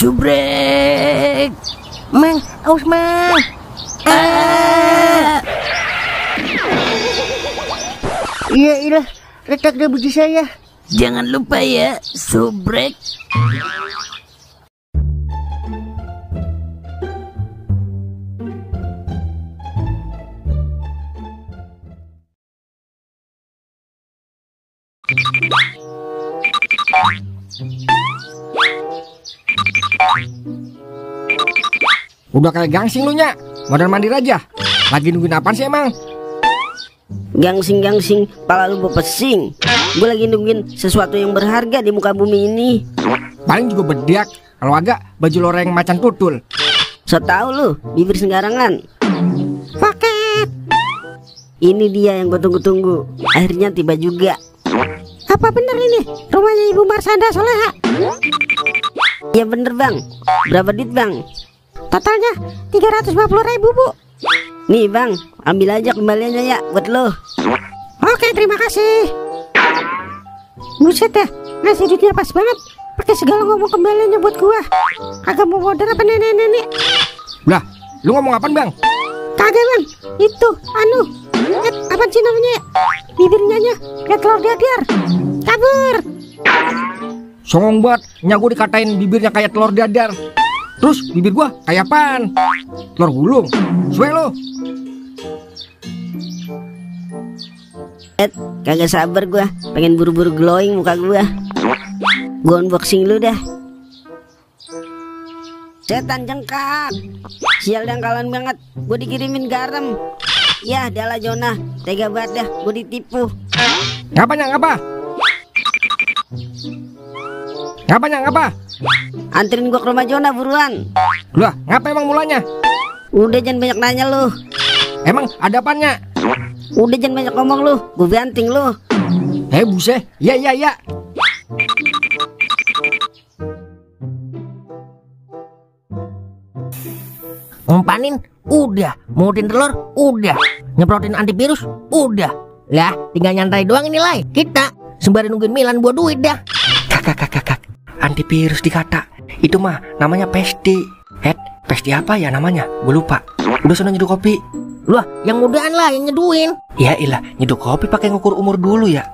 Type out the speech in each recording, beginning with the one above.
Subrek. Mang, aus Mang. Iya, retak deh biji saya. Jangan lupa ya, subrek. Udah kayak gangsing lu, Nya. Modal mandir aja. Lagi nungguin apaan sih emang? Gangsing, pala lu bepesing. Gue lagi nungguin sesuatu yang berharga di muka bumi ini. Paling juga bediak. Kalau agak baju loreng macan tutul. So tau lu, bibir sembarangan. Paket. Ini dia yang gue tunggu-tunggu. Akhirnya tiba juga. Apa bener ini rumahnya Ibu Marsanda Soleha? Ya bener bang. Berapa duit bang? Totalnya 350.000 Bu. Nih bang, ambil aja kembaliannya ya buat lo. Oke, terima kasih. Buset ya, ngasih duitnya pas banget. Pakai segala ngomong kembaliannya buat gua. Kagak mau modal apa nenek-nenek? Lah, lu ngomong apaan bang? Kagak bang, itu apa sih namanya? Bibirnya kayak telur dadar. Kabur. Songong banget, Nya gua dikatain bibirnya kayak telur dadar. Terus bibir gua kayak apaan? Telur gulung. Suwe lo. Kagak sabar gua, pengen buru-buru glowing muka gua. Gua unboxing lu dah. Setan jengkak. Sial dangkalan banget, gua dikirimin garam. Ya dalah Jonah, tega banget dah, gua ditipu. Ngapa Nya, ngapa? Ngapa Nya, ngapa? Anterin gua ke rumah Jonah buruan. Lah, ngapa emang mulanya? Udah jangan banyak nanya lu. Emang ada apanya? Udah jangan banyak ngomong lu, gua banting lu. Buset, ya. Ngumpanin udah, mungutin telur udah, nyemprotin antivirus udah. Lah, tinggal nyantai doang ini Lai. Kita sembari nungguin Milan buat duit dah. Kakak. Antivirus dikata. Itu mah namanya pesti. Pesti apa ya namanya? Gue lupa. Udah sana nyeduh kopi. Lah, yang mudaan lah yang nyeduin. Ya ilah, nyeduh kopi pakai ngukur umur dulu ya.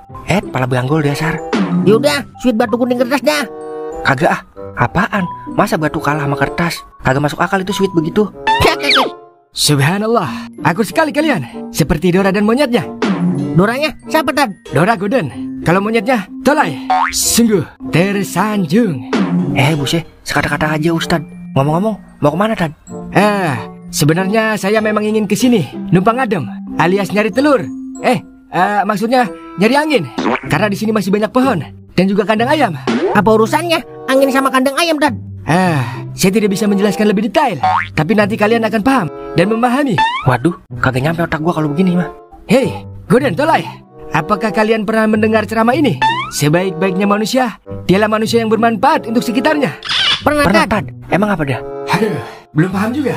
Pala banggol dasar. Yaudah, sweet batu kuning kertas dah. Kagak ah, apaan? Masa batu kalah sama kertas? Kagak masuk akal itu sweet begitu. Subhanallah, akur sekali kalian. Seperti Dora dan monyetnya. Doranya siapa Tad? Dora Golden. Kalau monyetnya Tolai. Sungguh tersanjung. Buset, sekata-kata aja Ustad. Ngomong-ngomong, mau kemana Tad? Sebenarnya saya memang ingin ke sini numpang adem, alias nyari telur. Maksudnya nyari angin. Karena di sini masih banyak pohon dan juga kandang ayam. Apa urusannya angin sama kandang ayam Tad? Saya tidak bisa menjelaskan lebih detail, tapi nanti kalian akan paham dan memahami. Waduh, kagak nyampe otak gua kalau begini mah. Hei, Golden Tolai, apakah kalian pernah mendengar ceramah ini? Sebaik-baiknya manusia, dialah manusia yang bermanfaat untuk sekitarnya. Pernah Tad. Emang apa dah? Aduh, belum paham juga.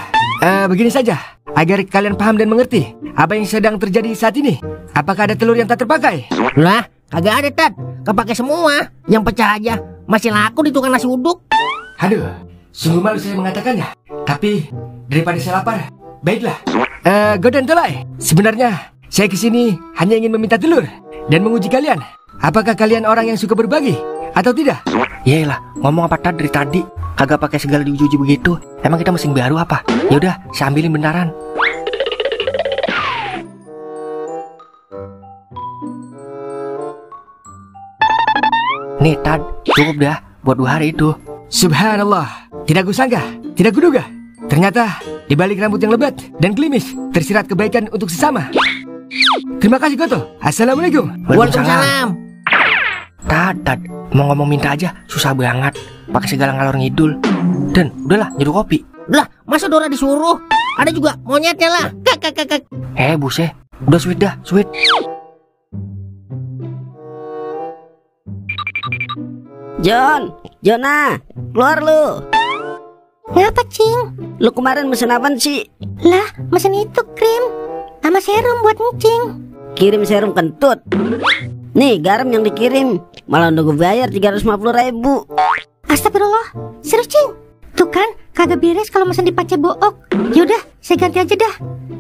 Begini saja, agar kalian paham dan mengerti apa yang sedang terjadi saat ini. Apakah ada telur yang tak terpakai? Lah, kagak ada Tad. Kepake semua. Yang pecah aja masih laku di tukang nasi uduk. Aduh, sungguh malu saya mengatakannya. Tapi daripada saya lapar, baiklah. Golden Tolai, sebenarnya saya kesini hanya ingin meminta telur dan menguji kalian. Apakah kalian orang yang suka berbagi atau tidak? Yaelah, ngomong apa Tad dari tadi? Kagak pakai segala diuji-uji begitu. Emang kita mesin baru apa? Yaudah, saya ambilin beneran. Nih Tad, cukup dah buat 2 hari itu. Subhanallah, tidak kusangka, tidak kuduga. Ternyata di balik rambut yang lebat dan klimis tersirat kebaikan untuk sesama. Terima kasih Goto. Assalamualaikum. Waalaikumsalam. Tad, mau ngomong minta aja susah banget. Pakai segala ngalor ngidul. Dan udahlah nyeduh kopi. Lah, masa Dora disuruh? Ada juga monyetnya lah. Kak. Buset, udah sweet dah, sweet. Jonah, keluar lu. Ngapa Cing? Lu kemarin mesen apaan sih? Lah, mesen itu krim sama serum buat Cing. Kirim serum kentut. Nih garam yang dikirim, malah udah gue bayar 350.000. Astagfirullah, serius Cing? Tuh kan, kagak beres kalau mesen di Pace Book. Yaudah, saya ganti aja dah.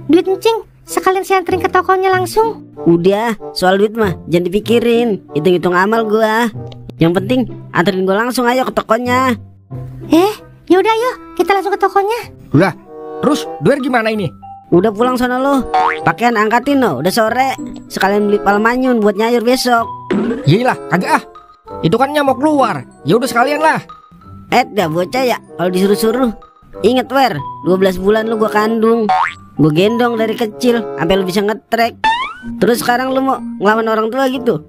Duit encing, sekalian saya anterin ke tokonya langsung. Udah, soal duit mah jangan dipikirin. Hitung-hitung amal gua. Yang penting anterin gua langsung ayo ke tokonya. Yaudah yuk, kita langsung ke tokonya. Udah, terus duit gimana ini? Udah pulang sana lo. Pakaian angkatin lo, udah sore. Sekalian beli palmanyun buat nyayur besok. Gila, kagak ah. Itu kan mau keluar. Ya udah sekalian lah. Dah bocah ya, kalau disuruh-suruh. Ingat Wer, 12 bulan lu gua kandung. Gua gendong dari kecil sampai lu bisa ngetrek. Terus sekarang lu mau ngelawan orang tua gitu?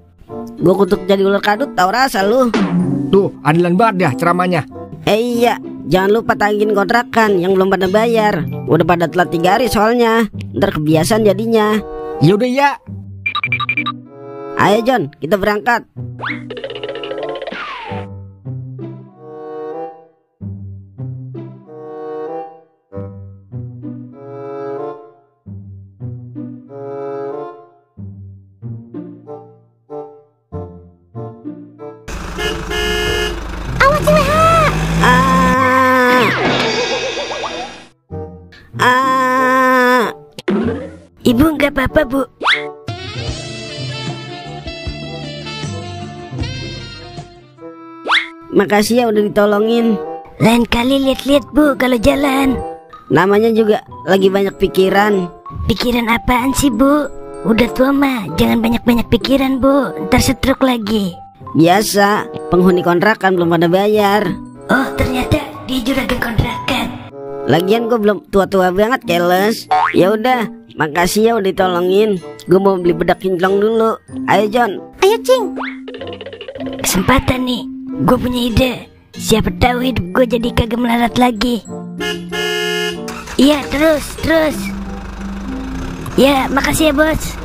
Gua kutuk jadi ular kadut, tau rasa lu. Tuh, adilan banget dah ceramahnya. Iya, jangan lupa tagihin kontrakan yang belum pada bayar. Udah pada telat 3 hari soalnya. Ntar kebiasaan jadinya. Yaudah ya. Ayo John, kita berangkat. Awas CWH. Ibu nggak apa-apa, Bu. Makasih ya udah ditolongin. Lain kali lihat-lihat, Bu, kalau jalan. Namanya juga lagi banyak pikiran. Pikiran apaan sih, Bu? Udah tua mah, jangan banyak-banyak pikiran, Bu. Ntar stroke lagi. Biasa, penghuni kontrakan belum pada bayar. Oh, ternyata dia juragan kontrakan. Lagian gue belum tua-tua banget, keles. Ya udah, makasih ya udah ditolongin. Gue mau beli bedak kinclong dulu. Ayo John. Ayo Cing. Kesempatan nih, gue punya ide. Siapa tahu hidup gue jadi kagak melarat lagi. Iya, terus. Ya, makasih ya, Bos.